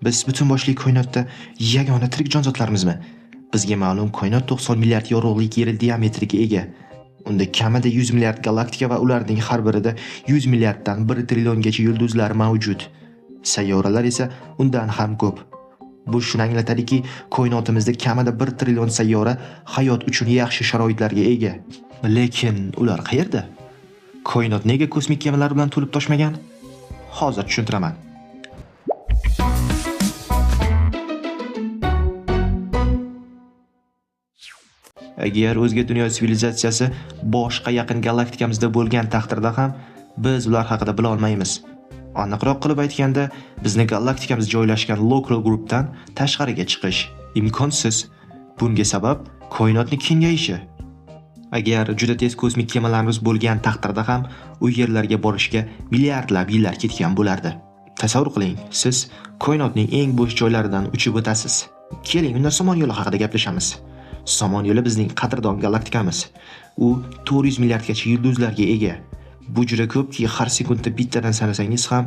Biz butun boshli koinotda yagona tirik jonzotlarmizmi? Bizga ma'lum koinot 90 milliard yorug'lik yili diametriga ega. Unda kamida 100 milliard galaktika va ularning har birida 100 milliarddan 1 trilliongacha yulduzlar mavjud. Sayyoralar esa undan ham ko'p. Bu shuni anglatadiki, koinotimizda kamida 1 trillion sayyora hayot uchun yaxshi sharoitlarga ega. Lekin ular qayerda? Koinot nega kosmik kemalar bilan to'lib toshmagan? Hozir tushuntiraman. Agar o'zga dunyo sivilizatsiyasi boshqa yaqin galaktikamizda bo'lgan taqdirda ham biz ular haqida bila olmaymiz. Aniqroq qilib aytganda, bizni galaktikamiz joylashgan Local Group'dan tashqariga chiqish imkonsiz. Bunga sabab koinotning kengayishi. Agar juda tez kosmik kemalarimiz bo'lgan taqdirda ham u yerlarga borishga milliardlab yillar ketgan bo'lardi. Tasavvur qiling, siz koinotning eng bo'sh joylaridan uchib o'tasiz. Keling, unda Somon yo'li haqida gaplashamiz. Somon yo'li bizning qadrdon galaktikamiz. U 400 milliardgacha yulduzlarga ega. Bu juda ko'pki, har sekundda bittadan sanasangiz ham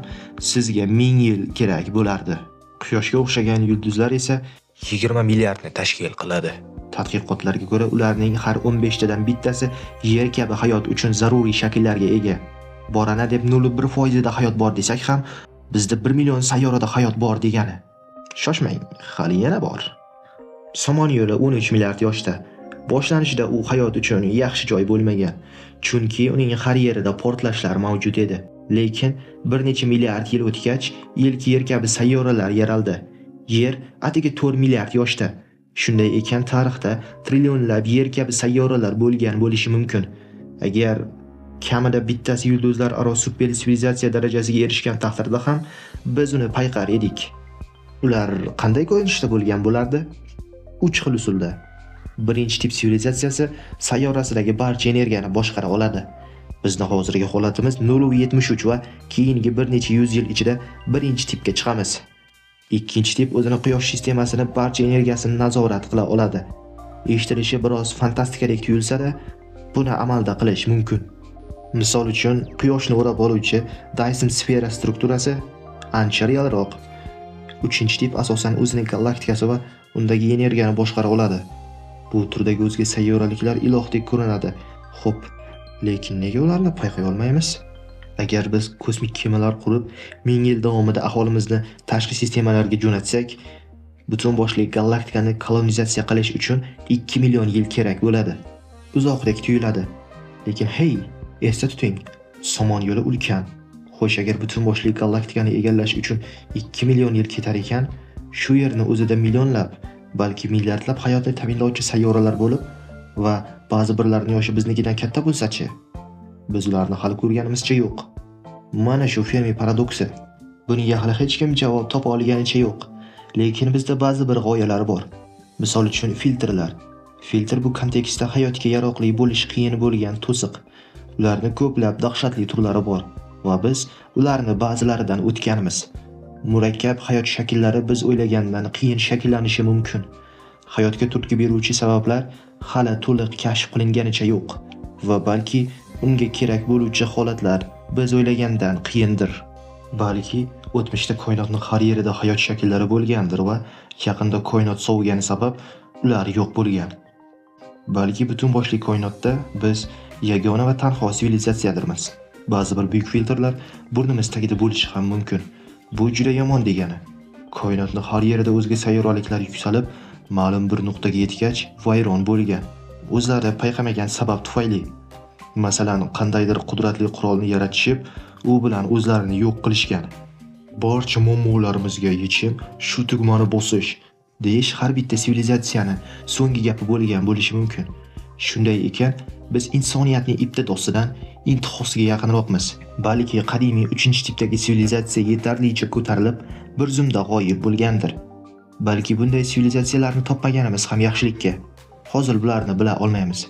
sizga 1000 yil kerak bo'lardi. Quyoshga o'xshagan yulduzlar esa 20 milliardni tashkil qiladi. Tadqiqotlarga ko'ra, ularning har 15 tadan bittasi Yer kabi hayot uchun zaruriy shakllarga ega. Borana deb 0.1% da hayot bor desak ham, bizda 1 million sayyorada hayot bor degani. Shoshmang, hali yana bor. Somon yo'li 13 milliard yoshda. Boshlanishida u hayot uchun yaxshi joy bo'lmagan, chunki uning har yerida portlashlar mavjud edi. Lekin bir necha milliard yil o'tgach, ilk Yer kabi sayyoralar yaraldi. Yer atigi 4 milliard yoshda. Shunday ekan, tarixda trillionlab Yer kabi sayyoralar bo'lgan bo'lishi mumkin. Agar kamida bittasi yulduzlar aro super sivilizatsiya darajasiga erishgan taqdirda ham biz uni payqar edik. Ular qanday ko'rinishda bo'lgan bo'lardi? 3 xil usulda. Birinchi tip sivilizatsiyasi sayyorasidagi barcha energiyani boshqara oladi. Bizni hozirgi holatimiz 0.73 va keyingi bir necha yuz yil ichida birinchi tipga chiqamiz. Ikkinchi tip o'zini quyosh sistemasini barcha energiyasini nazorat qila oladi. Eshitilishi biroz fantastikadek tuyulsa-da, buni amalda qilish mumkin. Misol uchun, quyoshni o'rab oluvchi Dyson sfera strukturasi ancha realroq. Uchinchi tip asosan o'zining galaktikasi va undagi energiyani boshqara oladi. Bu turdagi o'zga sayyoraliklar ilohdek ko'rinadi. Xo'p, lekin nega ularni payqay olmaymiz? Agar biz kosmik kemalar qurib, 1000 yil davomida aholimizni tashqi sistemalarga jo'natsak, butun boshli galaktikani kolonizatsiya qilish uchun 2 million yil kerak bo'ladi. Uzoqdek tuyuladi. Lekin hey, esda tuting, Somon yo'li ulkan. Xo'sh, agar butun boshli galaktikani egallash uchun 2 million yil ketar ekan, shu yerni o'zida millionlab, balki milliardlab hayotni ta'minlovchi sayyoralar bo'lib va ba'zi birlarining yoshi biznikidan katta bo'lsa-chi? Biz ularni hali ko'rganimizcha yo'q. Mana shu Fermi paradoksi. Bunga hali hech kim javob topa olganicha yo'q. Lekin bizda ba'zi bir g'oyalar bor. Misol uchun filtrlar. Filtr bu kontekstda hayotga yaroqli bo'lish qiyin bo'lgan to'siq. Ularni ko'plab dahshatli turlari bor va biz ularni ba'zilaridan o'tganmiz. Murakkab hayot shakllari biz o'ylagandan qiyin shakllanishi mumkin. Hayotga turtki beruvchi sabablar hali to'liq kashf qilinganicha yo'q va balki unga kerak bo'luvchi holatlar biz o'ylagandan qiyindir. Balki o'tmishda koinotning har yerida hayot shakllari bo'lgandir va yaqinda koinot sovugani sabab ular yo'q bo'lgan. Balki butun boshli koinotda biz yagona va tanho sivilizatsiyadirmiz. Ba'zi bir buyuk filtrlar burnimiz tagida bo'lishi ham mumkin. Bu juda yomon degani. Koinotning har yerida o'zga sayyoraliklar yuksalib, ma'lum bir nuqtaga yetgach vayron bo'lgan. O'zlari payqamagan sabab tufayli. Masalan, qandaydir qudratli qurolni yaratishib, u bilan o'zlarini yo'q qilishgan. Barcha muammolarimizga yechim shu tugmani bosish deyish har bitta sivilizatsiyani so'nggi gapi bo'lgan bo'lishi mumkin. Shunday ekan, biz insoniyatning ibtidosidan intihosiga yaqinroqmiz. Balki qadimiy 3-tipdagi sivilizatsiya yetarlicha ko'tarilib, bir zumda g'oyib bo'lgandir. Balki bunday sivilizatsiyalarni topmaganimiz ham yaxshilikka. Hozir bularni bila olmaymiz.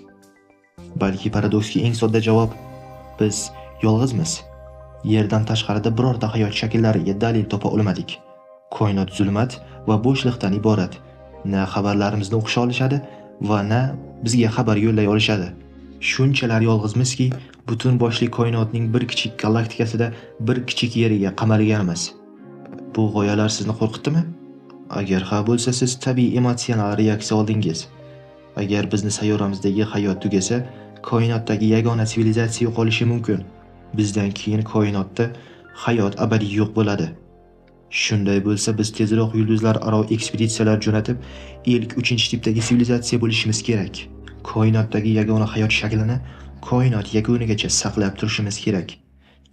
Balki paradoksga eng sodda javob biz yolg'izmiz. Yerdan tashqarida birorta hayot shakllariga dalil topa olmadik. Koinot zulmat va bo'shliqdan iborat. Na xabarlarimizni o'qisha olishadi va na bizga xabar yo'llay olishadi. Shunchalar yolg'izmizki, butun boshli koinotning bir kichik galaktikasida bir kichik yeriga qamalganmiz. Bu g'oyalar sizni qo'rqitdimi? Agar ha bo'lsa, siz tabiiy emotsional reaksiya oldingiz. Agar bizni sayyoramizdagi hayot tugasa, koinotdagi yagona sivilizatsiya yo'qolishi mumkin. Bizdan keyin koinotda hayot abadiy yo'q bo'ladi. Shunday bo'lsa, biz tezroq yulduzlararo ekspeditsiyalar jo'natib, ilk 3-tipdagi sivilizatsiya bo'lishimiz kerak. Koinotdagi yagona hayot shaklini koinot yakunigacha saqlab turishimiz kerak.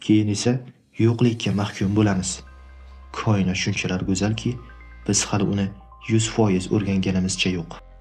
Keyin esa yo'qlikka mahkum bo'lamiz. Koinot shunchalar go'zalki, biz hali uni 100% o'rganganimizcha yo'q.